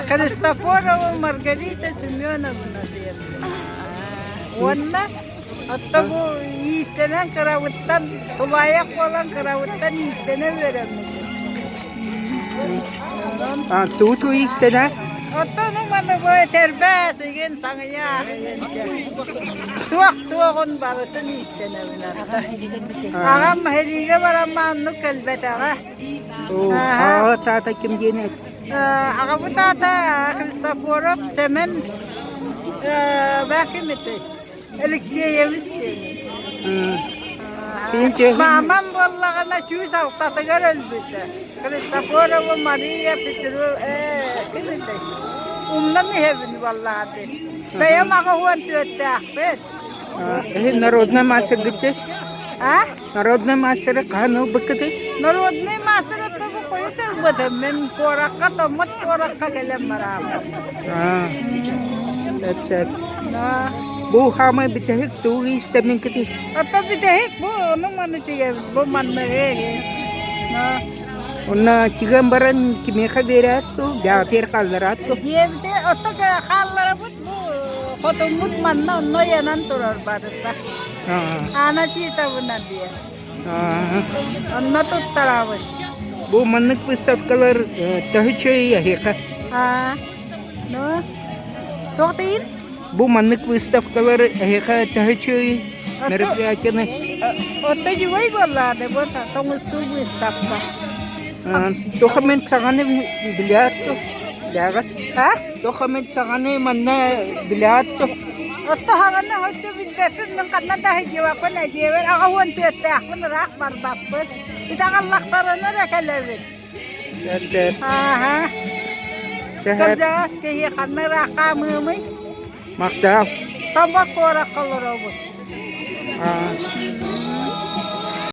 Христофорова Маргарита Семеновна диэн. Уонна оттон бу иистэнэн кырабыттан, тулаайах буолан кырабыттан иистэнэ үөрэммитим. А тугу иистэнэ? Оттон маны бу этэрбэс игин саҥыйаах игин Туох туоҕун барытын иистэнэбин Аҕам сэриигэ баран мааннык кэлбэтэҕэ. Аҕа аата ким диэн Аҕабыт аата Христофоров Сэмэн Бакимитэй Алексеевич диэн. Маамам буоллаҕына 106-тыгар өлбүтэ. Христофорова Мария Петровна ким этэй? Умнан иһэбин буоллаҕа Бэйэм 84-тээхпин. Народная мастер А? Народнай мастеры хаһан ылбыккытый? Народнай мастер бу хойут ылбытым. Мин куоракка, Томмот куоракка кэлэн бараабытым. Сөп, Бу хаамай бүтэһик тугу иистэммиккитий? Ото бүтэһик бу ону маны тигэ бу манна Онно тигэн баран кимиэхэ биэрээт дуу, бэҕэтиэр хааллараат дуу? Диэбити ото хаалларабыт бу хотуммут манна онно ыйанан турар барыта. Аана Титовна диэн. Онно туттарабыт. Бу маннык выставкалар төһө үчүгэй эһиэхэ? Ну, туох дейин? Бу маннык выставкалар эһиэхэ төһө үчүгэй мероприятияны? Отто үчүгэй буоллаады бу тоҥустуу выставка. Туох мен саҥаны билээт билээҕит? А? Туох мен саҥаны манна билээт Оттоһоҕуна оччо билбэппин, мин ханна да сылдьыбаппын, эдьиэбэр 84-тээхпин ыраах барбаппын. Итэҕэллэхтэринэ эрэ кэлэбин. Ааһа. Кырдьаҕас киһи ханна ыраах хаамыамый? Махтаал. Томбот куоракка олоробут.